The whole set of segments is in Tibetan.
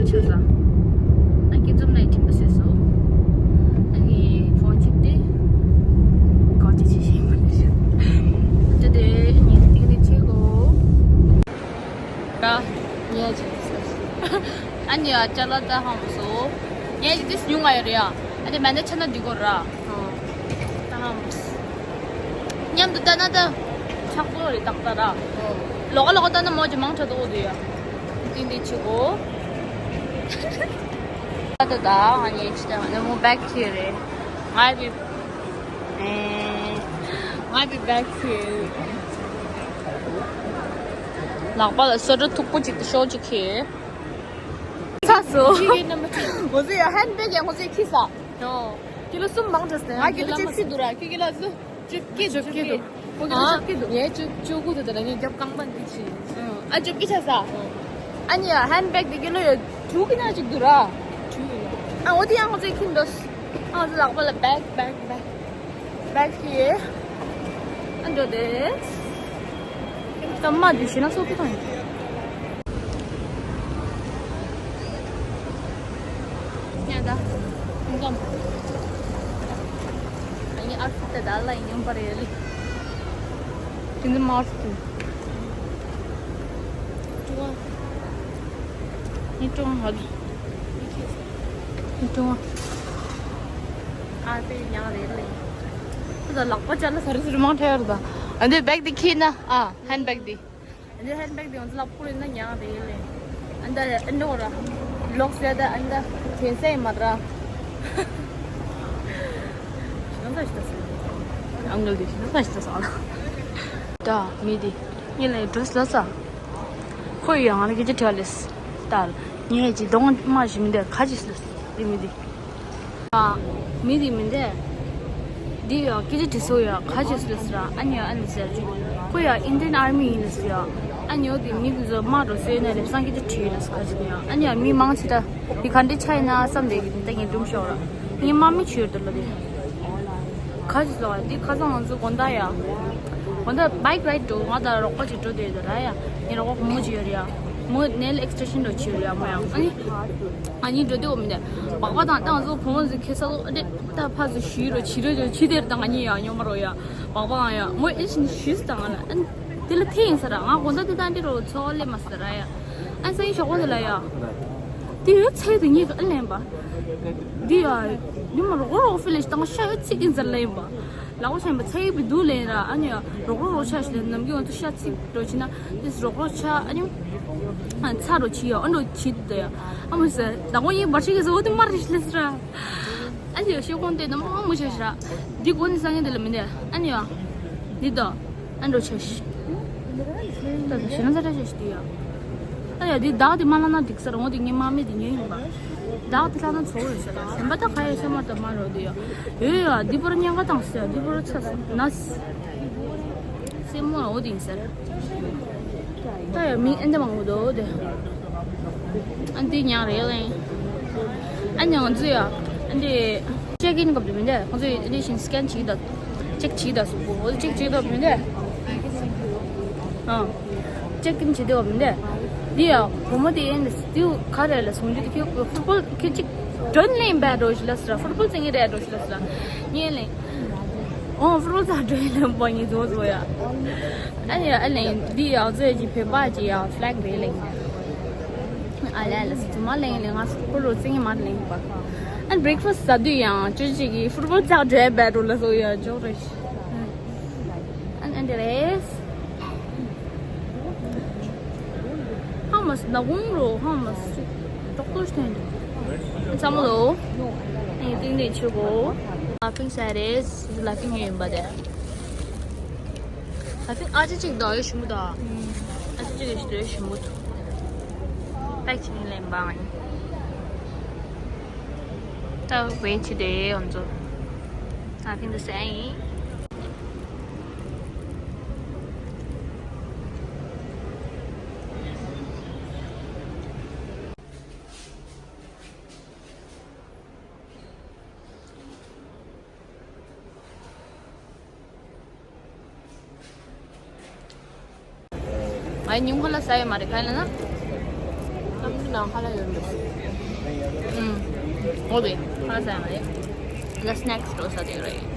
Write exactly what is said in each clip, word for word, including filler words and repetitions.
ཆོས་ལ། ཨ་ཀི་འཛོམས་ནས་དྲན་པ་བྱས་སོ། ཨ་ནི་ཕོན་གཅིག་དེ། གོ་ཅི་ཅི་ཞིག་མ་ནི་ཤ། དེ་དེ་ནི་ཏིང་ཏིང་ཆེ་གོ། ར། ཉེ་ཅི་ས་ཞིག་ཨ་ནི་ཡ་ཅ་ལག་ད་ཧང་སོ། ཉེ་ཅི་དིས་ཉུང་ང་ཡོད་རེད་ཡ། ཨ་ནི་མ་ནི་ཆ་ན་འདི་གོ་ར། ད་ཧང་སོ། མཉམ་དུ་ལྟ་ན་ད། ཆག་པོ་རེད་ཏག་ཏག་ར། ལོག་ལོག་ལྟ་ན་མོ་ཅི་མང་ཆ་དོ་འོ་དུ་ཡ། ཏིང་ཏིང་ཆུ་གོ། ད་ད་ད་ང་ཉེ་ཆི་ད་ང་མོ་བེག་ཁྱེར་རེད། ང་བི། ཨེ། ང་བི་བེག་ཁྱེར། ལག་པ་ལ་སོ་སོ་མཐུག་པོ་ཅིག་ཏུ་ཤོག་ཅིག་ཁྱེར། ཚ་སོ། ཁྱི་གི་རྣམ་པ་ཅིག་ངོ་ཚོ་ཡ་ཧན་བེག་ཡ་ངོ་ཚོ་ཁྱི་ས། ཡོ། ཀི་ལོ་གསུམ་མང་དྲགས་ཏེ་ང་ཀི་ལོ་བཅུ་བཞི་འདུག་ར་ཁྱི་ཀི་ལོ་སུ། བཅུ་བརྒྱད་བཅུ་བརྒྱད་འདུག་ཁོ་ཀི་ལོ་བཅུ་བརྒྱད་འདུག་ངས་བཅུ་བཅུ་དགུ་འདུག་ད་ལ་ངས་རྒྱབ་རྐང་པ་འདི་ཕྱིན། ཨ་བཅུ་བརྒྱད་ཆགས་ས། ཨ་ནི་ཡ་ཧན་བེག་འདི་ཀི་ལོ་ཡོད་དྲུག་གི་ནང་ཅིག་འདུག་ར། དྲུག་ཡོད། ཨ་འོ་དེ་ཡང་ང་ཚོའི་ཁྱིམ་འདུག་ཨ་ང་ཚོ་ལག་པ་ལ་བེག་བེག་བེག་བེག་ཕྱིས། ཨ་འགྲོ་དེ། ད་མ་འདི་ཤི་ན་སོག་པོ་དང་ཡིན། ཉལ་ད། ཁོང་ཚོ། ཨ་ནི་ཨར་ཐི་ད་ད་ལ་ཡིན་པ་རེད་ལི། ཁྱེད་ཚོ་མ་ཨར་ཐི། ཀྲུང་ཨ། ནི་ཀྲུང་ཨ་ཧ་ལི། ནི་ཀྲུང་ཨ། ཨ་དེ་ཉག་རེད་ལི། ཁོ་ད་ལག་པ་ཅ་ལག་ས་རི་ས་རི་མང་ཐལ་ཡོད་རེད་ད། ཨ་འདི་བེག་དེ་ཁྱེར་ན་ཨ་ཧན་བེག་དེ། འདི་ཧན་བེག་དེ་ང་ཚོ་ལ་ཕུར་ཡིན་ན་ཉག་རེད་ལེ། ཨ་འདི་ཨ་འདི་འོ་ར། ལོག་ཟེར་ད་ཨ་འདི་གན་ས་ཡིན་མ་ར། ཤི་ན་ས་ཤི་ད་སོང་། ཨང་གལ་དེ་ཤི་ན་ས་ཤི་ད་སོང་ལ། ད་མི་དེ་ངས་ལ་འགྲོ་ཟེར་ལ་ས། ཁོ་ཡི་ཡང་ང་ལ་སྐད་ཆ་དྲིས་ལེ། ད་ངས་ཅི་གདོང་མ་ཞིམ་འདི་ག་ཅི་ཟེར་ལེ་དེ་མི་དེ། ཨ། མི་དེ་མི་འདས། འདི་ཡ་སྐད་ཆ་དྲི་སོ་ཡ་ག་ཅེས་ལ་ཟེར་ཨ་ནི་ཡ་ཨ་ནི་ཟེར། ཁོ་ཡ་ཨིན་ཌི་ཡན་ཨར་མི་ཡིན་ལ་ཟེར་ཡ། ཨ་ནི་ཡོ་དེ་མི་དེ་ཚོ་དམག་འགྲོ་སོ་ཡ་ན་ལེབ་སང་སྐད་ཆ་དྲི་ཡོད་ལ་ཟེར་ག་ཅེས་ཡ་ཨ་ནི་ཡ་མི་མང་ཆེ་ད་དེ་ག་འདྲ་ཆ་ཡིན་ན་བསམ་བསྡད་ཀྱི་ད་ངས་སྒྲུང་ཤོག་ར། ངས་དམག་མི་བྱོས་ཡོད་ད་ལ་དེ། ག་ཅེས་ལ་དེ་ཁ་སང་ང་ཚོ་དགོང་དག་ཡ། དགོང་དག་བྷའིག་རའིཌ་འགྲོ་ང་དང་རོགས་པ་ཅིག་འགྲོ་བསྡད་ཡོད་ད་ར་ཡ། ངའི་རོགས་པ་བུ་མོ་ཅིག་ཡོད་ར་ཡ། མོ་ནེལ་ཨེག་སི་ཊེན་ཤན་འགྲོ་བྱོས་ཡོད་ར་ཡ་མོ་ཡ་ཨ་ནི། ང་གཉིས་འགྲོ་དུས་འོ་མི་འདུག་སྦག་སྦག་དང་ད་ང་ཚོ་བུ་མོ་ཚོ་ཁེ་ས་ལོ་ཨ་ཏེ་ད་ཕ་ཚོ་ཞུས་རོ་བྱི་རོ་ཅོ་བྱི་དེར་དང་ང་གཉིས་ཡང་ཉོ་མ་རོ་ཡ་སྦག་སྦག་ཡང་ཡ་མོ་ཨེ་ཤི་ནི་ཞུས་དང་ང་ལ་ཨ་དེ་ལ་ཐེ་ཡིན་ས་ར་ང་དགོང་དག་དེ་ད་འདི་རོ་ཚོ་ལེ་མ་ས་ར་ཡ་ཨ་ས་ཡི་ཞོག་པོ་དེ་ལ་ཡ་དེ་ཡོད་ཚེ་དེ་གཉིས་ཀ་ཨ་ལེན་པ་འདི་ཡ་ཉི་མ་རོ་རོ་ཕི་ལེ་ཤི་དང་ཤ་ཡོད་ཚིག་ཡིན་ས་ལེན་པ། ལག་པ་ཆེན་པོ་ཚ་ཡིག་པའི་དུག་ལེན་ར་ཨ་ནི་རོག་རོག་རོག་ཆ་ཞིག་ལེན་ནམ་རྒྱུན་ང་ཚོ་ཤ་ཚིག་རོ་ཆི་ན་དེ་རོག་རོག་ཆ་ཨ་ནི་ཚ་རོ་ཆི་ཡ་ཨ་འགྲོ་ཆི་དུ་ཡ་ཨ་མོ་ཟེར་ད་ཁོང་ཡིན་བར་ཆི་གི་ཟེར་འོ་དེ་མར་རི་ཤི་ལེ་སི་ར་ཨ་ནི་ཤོ་ཁོང་དེ་ནམ་ཨ་མོ་ཆ་ཤི་ར་འདི་གོ་ནི་ས་ངན་དེ་ལ་མི་ནས་ཨ་ནི་ཡ་འདི་དོ། ཨ་འགྲོ་ཆ་ཤི། ད་ད་ཞེ་ན་ཚ་ད་ཆ་ཤི་དེ་ཡ། ཨ་ཡ་དེ་བདག་དེ་མ་ལ་ན་འགྲིག་ས་ར་འོ་དེ་ངའི་མ་མེད་དེ་ཉོས་ཡིན་པ། བདག་དེ་ལ་ན་ཚོ་རེད་ས་ར་གཞན་པ་ད་ག་ཡ་ཤ་མ་ད་མ་རོ་དེ་ཡ། ཡོད་ཡ་དེ་པོ་ར་ཉན་ག་དང་ས་ཡ་དེ་པོ་ར་ཚ་ས་ན་ས། སེ་མོ་ཨ་འོ་དེ་ཡིན་ས་ར། ད་ཡ་མི་ཨེ་འདི་མང་པོ་འདུག་དེ། ཨ་འདི་ཉག་རེད་ལེ། ཨ་ནི་ང་ཚོ་ཡ། ཨ་འདི། ཅེག་ཨིན་སྐབས་དུ་མི་འདས་ཁོང་ཚོས་ཨ་འདི་བཞིན་སི་ཀེན་བྱེད་ཀྱི་ད། ཅེག་བྱེད་ཀྱི་ད་གཟུགས་པོ་འོ་ཅེག་བྱེད་ཀྱི་ད་མི་འདས། ཨ། ཅེག་ཨིན་བྱེད་དུས་མི་འདས། འདི་ཡ་བུ་མོ་དེ་ཨེ་འདི་དེའུ་ག་རེ་ལ་སོང་རྒྱུ་དེ་ཁྱོད་ཕུཊ་བོལ་ཁྱོད་ཅིག་འགྲོན་ལེན་པའི་འགྲོ་ཞིག་ལ་ཟེར་ཕུཊ་བོལ་རྩེ་ངེས་རེད་འགྲོ་ཞིག་ལ་ཟེར་ངས་ལེན། ཨོ་ཕུཊ་བོལ་ཚ་འགྲོ་ཡིན་ལེན་པ་ངས་བཟོ་བཟོ་ཡ། ཨ་ནི་ཨ་ལེན་འདི་ཡ་ཚོས་ཀྱི་བོད་པ་ཀྱི་ཡ་ཕི་ལེག་རེད་ལེན། ཨ་ལས་ལས་དུ་མ་ལེན་ལེན་ང་ཕུཊ་བོལ་རྩེ་ངེས་མ་ལེན་པ། ཨ་བྷི་རེག་ཕ་སི་ཟ་དུས་ཡང་ཅོ་ཅིག་གི་ཕུཊ་བོལ་ཚ་འགྲོ་ཡ་བེད་རོ་ལ་བཟོ་ཡ་ཇོག་རེད། ཨ་ཨ་འདི་རེད། ཧ་མ་སི་ན་གུང་རོ་ཧ་མ་སི་ཏོག་ཏོག་སྟོན་འདུག་ཚ་མོ་ལོ། ཨེ་ཏིང་ཏིང་ཆུ་གོ་ལ་ཕིང་ས་རེད། ལ་ཕིང་ཡོད་ཡིན་པ་དེ། ལ་ཕིང་ཨ་ཅེ་ཅིག་དོ་ཡོད་ཞིམ་པོ་དོ། ཨ་ཅེ་ཅིག་ཡོད་ཞིམ་པོ་དོ། པེག་ཅིག་ནི་ལེན་པ་ཨ་ནི། ད་ཝེ་ཅི་དེ་ཡོད་ཚོ། ལ་ཕིང་དུ་ས་ཡིན། ང་ཉུང་ཁ་ལ་ཟ་ཡོད་མ་རེད་ག་ལ་ན། ཁ་ལག་ཡོད་འདུག་ཨུམ། འོ་དེ་ཁ་ལག་ཟ་ཡ་མ་རེད། ལ་སི་ནེག་སི་འགྲོ་ས་དེ་རེད།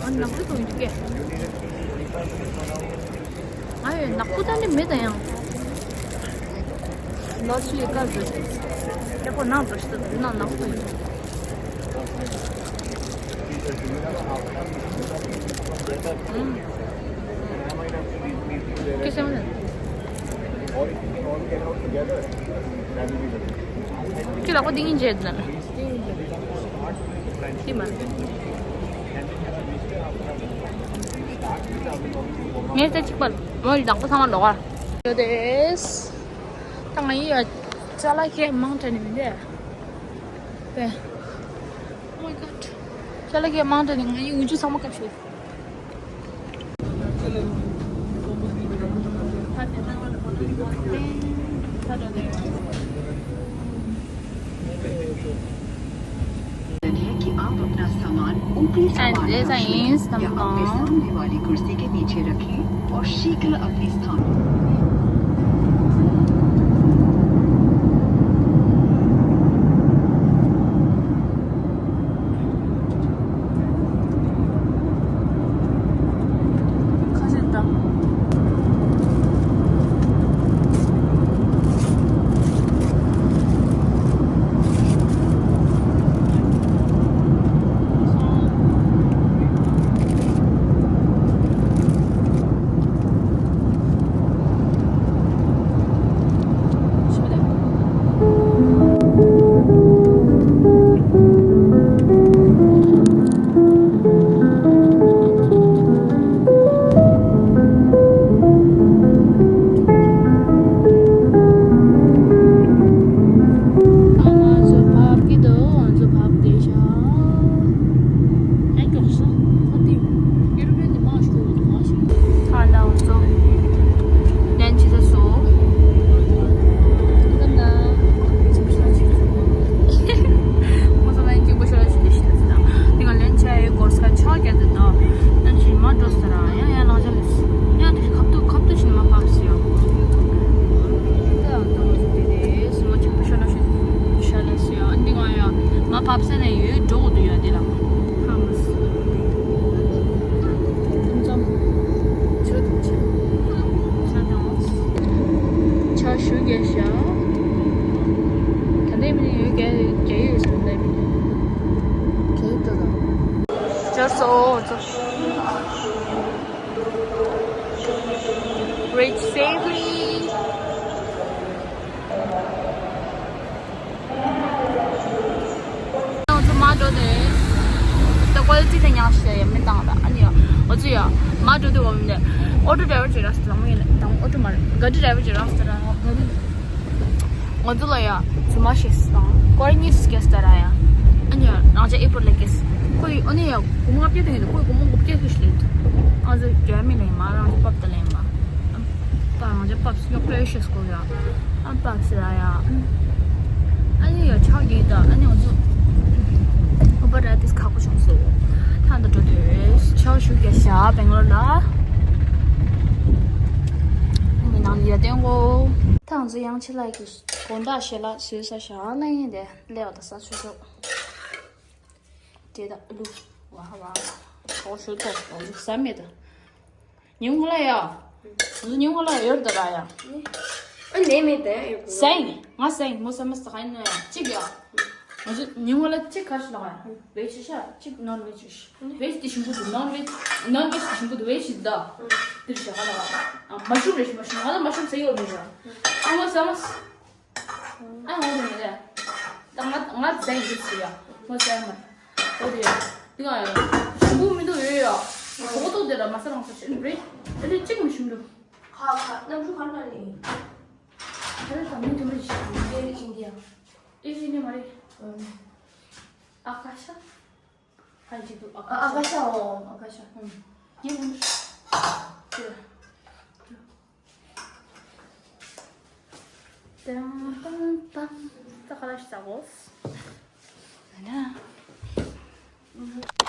ཨ། ནག་པོ་དང་འདུག་གས། ཨ་ཡོད། ནག་པོ་ད་ནི་མེད་ད་ཡང་། ལོ་ཆུ་ཡི་ཀ་ཟེར། ཀྱ་ཁོ་ནག་པོ་ཞིག་ད་ནག་ནག་པོ་ཡིན། ཨུམ། ཁྱེད་སེམས་ལ། ཁྱེད་ལག་པ་འདི་གཉིས་འཇལ་ན། འདི་མ། ངས་ད་གཅིག་པ་མོ་ཡི་ནག་པོ་ཚང་མ་ལོག་ཨ། ཡོད་དེས། ད་ང་ཡི་ཡ་ཅ་ལག་ཁྱེད་མང་དྲན་ནི་མིན་ཏེ། ཏེ། Oh my God. ཅ་ལག་ཁྱེད་མང་དྲན་ནི་ང་ཡི་འུ་ཅུ་ཚང་མ་བཀབ་ཤོག दुनिया की आप अपना सामान ऊपरी सामान कक्ष में या अपने सामने वाली कुर्सी के नीचे रखें और शीघ्र अपने स्थान ཕྱག་ཞུ་རྒྱ་བཞག་ད་ལྟའི་མི་ཡོད་རྒྱ་རྒྱ་ཡོད་ཟེར་ལབ་མི་གལ་ཏོ་དང་། འབྱོར་སོང་། Reach safely. ང་ཚོ་མར་འགྲོ་དེ། ད་ཀོ་ལི་ཊི་དེ་ཉག་ཤས་ཡ་མི་བཏང་ད། ཨ་ནི་ཡ། ང་ཚོ་ཡ། མར་འགྲོ་དེ་བ་མི་འདུག་ཨོ་ཊོ་ཌ་རའི་ཝར་ཅིག་རག་སོང་། ལམ་ཡིན་ན་ཨོ་ཊོ་མ་རེད། ག་ཌི་ཌ་རའི་ཝར་ཅིག་རག་སོང་། ང་ཚོ་ལ་ཡ། རྫུན་མ་བཤད་སོང་། ཀོ་རི་གཉིས་སུ་སྐྱེས་སོང་ད་ར་ཡ། ཨ་ནི་ཡ། རང་ཅག་ཨེར་པོར་ཊི་ལ་སྐྱེས་སོང་། ཁོ་ཡི་ཨ་ནི་ཡ། སྒོར་མོ་ལྔ་བརྒྱ་དེ་ཡིན་འདུག་ཁོ་ཡི་སྒོར་མོ་དགུ་བརྒྱ་ཁུ་ཤི་ལེན་འདུག་ང་ཚོ་རྒྱ་མི་ལེན་མ་རང་ཅག་པབ་ཏི་ལེན་མ། ཨ། ད་རང་ཅག་པབ་སི་ཉོག་པོ་ཤི་སྐོར་ཡ། ཨ། པབ་སི་ར་ཡ། ཨ་ནི་ཡ་ཆག་གི་ད་ཨ་ནི་ང་ཚོ། ཨུ་བར་ར་ཏིས་ཁག་པོ་བྱུང་སོང་། ད་ད་འགྲོ་དུས་ཆག་ཞུ་རྒྱ་ཤ་སྦེང་ལོར་ལ། ཨ་ནི་ནང་ལ་ཡ་བསྟན་གོ་ད་ང་ཚོ་ཡང་ཆེ་ལ་གི་དགོང་དག་ཞལ་ལག་བཟོས་ས་ཞག་ན་ཡིན་དེ་ལས་བ་ད་ས་ཆོད་ཆོད། དེ་ད་ཨ་ལུ། ཝ་ཧ་ཝ། ཞོག་ཞུ་ཐོག་ཟ་མེད་ད། ཉིན་གུང་ལ་ཡ། ཉིན་གུང་ལ་ཡོད་ད་ར་ཡ། ཨ་ནེ་མེད་ད་ཡོད་གོ་སེང་། ང་སེང་མོ་སེ་མ་སེ་ཧ་ཡིན་ན་ཡ་གཅིག་ཡ། ང་ཚོ་ཉིན་གུང་ལ་གཅིག་ག་ཞིག་ལ་ཡ། བེ་ཇི་ཤ་གཅིག་ནོན་བེ་ཇི་ཤ། བེ་ཇི་དེ་ཞིམ་པོ་འདུག་ནོན་བེ་ཇི་ནོན་བེ་ཇི་དེ་ཞིམ་པོ་འདུག་བེ་ཇི་ད། དེར་ཤ་ག་ལ་ཡ། མ་ཤུམ་རེ་ཤི་མ་ཤུམ་ང་ལ་མ་ཤུམ་སེ་ཡོད་མེད་ཡ། ཨ་མོ་སེ་མ་སེ། ཨ་ཧོ་ནི་རེད། ད་ང་ང་ཟས་འདི་ཚོ་ཡ། ཁོ་ཟས་མ། ཁོ་དེ་ཡ། དེ་ང་ཡ། ཞུ་མི་འདུག་ཡོད་ཡ། ཁོ་ཏོ་དེ་ལ་མ་ས་རང་ས་ཆེན་རེད། ཨ་ནི་གཅིག་མི་ཞུ་འདུག་ཁ་ཁ་གནམ་གྲུ་ག་ལ་ནི། ཁ་རེ་དང་མི་དུ་མི་ཞིག་ཨེར་ཨིན་ཌི་ཡ། ཨེར་ཨིན་ཌི་ཡ་མ་རེད། ཨ་ཀ་ཤ། ཧ་ཅི་དུ་ཨ་ཨ་ཀ་ཤ། ཨ་ཀ་ཤ་འོ། ཨ་ཀ་ཤ། ཧུམ། ཡིན། ཏང་ཏང་ཏང་། ད་ཁ་ལག་ཞིག་ཟ་དགོས། ན་ན།